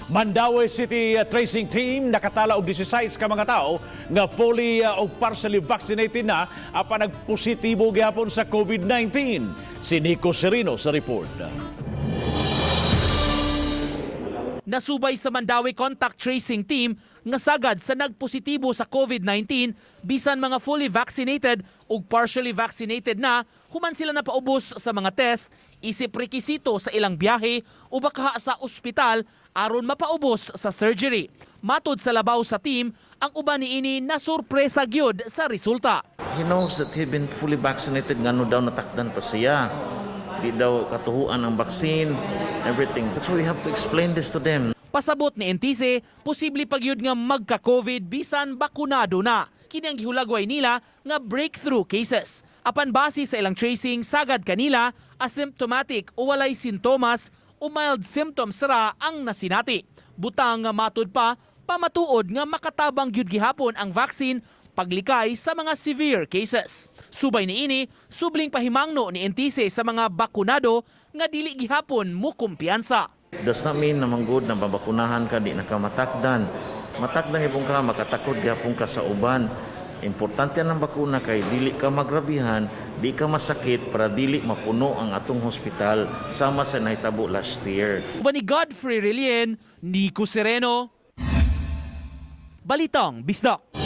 Mandaue City Tracing Team nakatala og 16 ka mga tawo nga fully o partially vaccinated na apan nagpositibo gihapon sa COVID-19. Si Nico Serino sa report. Nasubay sa Mandaue Contact Tracing Team nga sagad sa nagpositibo sa COVID-19 bisan mga fully vaccinated ug partially vaccinated na human sila napaubos sa mga test isip rekisito sa ilang biyahe o baka sa ospital aron mapaubos sa surgery. Matod sa labaw sa team, ang uban niini na sorpresa gyud sa resulta. He knows that he been fully vaccinated, ngano daw natakdan pa siya? Di daw katuhuan ang vaccine, everything. That's why we have to explain this to them. Pasabot ni Entise, posible pa gyud nga magka-COVID bisan bakunado na. Kini ang gihulagway nila nga breakthrough cases. Apan base sa ilang tracing, sagad kanila asymptomatic o walay sintomas o mild symptoms ra ang nasinati. Butang nga matud pa, pamatuod nga makatabang gyud gihapon ang vaccine paglikay sa mga severe cases. Subay niini, subling pahimangno ni Entise sa mga bakunado nga dili gihapon mo kumpiyansa. Does not mean na manggod na mabakunahan ka, di na ka matakdan. Matakdan gyapon ka, makatakod gyapon ka sa uban. Importante ang bakuna kay dili ka magrabihan, di ka masakit para dili mapuno ang atong hospital sama sa nahitabo last year. Uban ni Godfrey Relien, Nico Sereno, Balitang Bisdak.